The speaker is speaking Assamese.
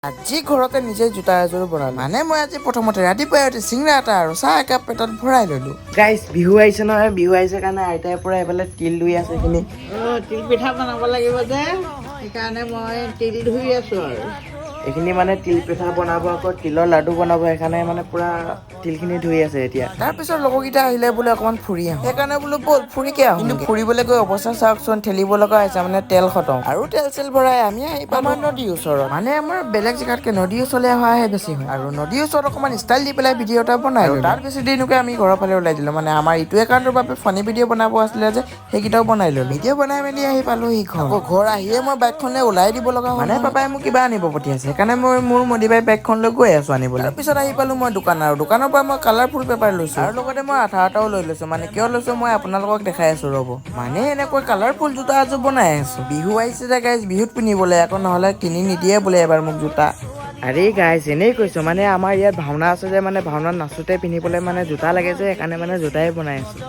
আজি ঘৰতে নিজে জোতা এযোৰ বনালো। মানে মই আজি প্ৰথমতে ৰাতিপুৱাই উঠি চিঙৰা এটা আৰু চাহ একাপ পেটত ভৰাই ললো। গাইজ, বিহু আহিছে নহয়। বিহু আহিছে কাৰণে আইতাই পুৰা এইফালে তিল ধুই আছে এইখিনি। অঁ, তিল পিঠা বনাব লাগিব যে, সেইকাৰণে মই তিল ধুই আছোঁ আৰু। এইখিনি মানে তিল পিঠা বনাব, আকৌ তিলৰ লাডু বনাব। সেইকাৰণে মানে পুৰা তিলখিনি ধুই আছে এতিয়া। তাৰপিছত লগৰকেইটা আহিলে বোলে অকণমান ফুৰি আহোঁ। সেইকাৰণে বোলো ব'ল, ফুৰিকে আহোঁ। কিন্তু ফুৰিবলৈ গৈ অৱস্থা চাওকচোন, ঠেলিব লগা হৈছে, মানে তেল খতম। আৰু তেল চেল ভৰাই আমি আহি পালোঁ আমাৰ নদীৰ ওচৰত। মানে আমাৰ বেলেগ জেগাতকৈ নদীৰ ওচৰলৈ অহাহে বেছি হয়। আৰু নদীৰ ওচৰত অকণমান ষ্টাইল দি পেলাই ভিডিঅ' এটা বনাই ল'লো। তাৰ বেছি দেৰিকৈ আমি ঘৰৰ ফালে ওলাই দিলোঁ। মানে আমাৰ ইটো একাউণ্টৰ বাবে ফানী ভিডিঅ' বনাব আছিলে যে, সেইকেইটাও বনাই ল'লো। ভিডিঅ' বনাই মেলি আহি পালোহি ঘৰ। আকৌ ঘৰ আহিয়ে মই বাইকখনলৈ ওলাই দিব লগা হ'ল। মানে পাপাই মোক কিবা আনিব পঠিয়াইছে, সেইকাৰণে মই মোৰ মডিফাই বাইকখন লৈ গৈ আছো আনিবলৈ। তাৰপিছত আহি পালো মই দোকান আৰু দোকানৰ পৰা মই কালাৰফুল পেপাৰ লৈছো আৰু লগতে মই আঠা এটাও লৈ লৈছো। মানে কিয় লৈছো মই আপোনালোকক দেখাই আছো, ৰ'ব। মানে এনেকৈ কালাৰফুল জোতা এযোৰ বনাই আছো। বিহু আহিছে যে গাইজ, বিহুত পিন্ধিবলৈ আকৌ, নহ'লে কিনি নিদিয়ে বোলে এবাৰ মোক জোতা। আৰে গাইজ, এনেই কৈছোঁ। মানে আমাৰ ইয়াত ভাওনা আছে যে, মানে ভাওনাত নাচোতে পিন্ধিবলৈ মানে জোতা লাগে যে, সেইকাৰণে মানে জোতাই বনাই আছোঁ।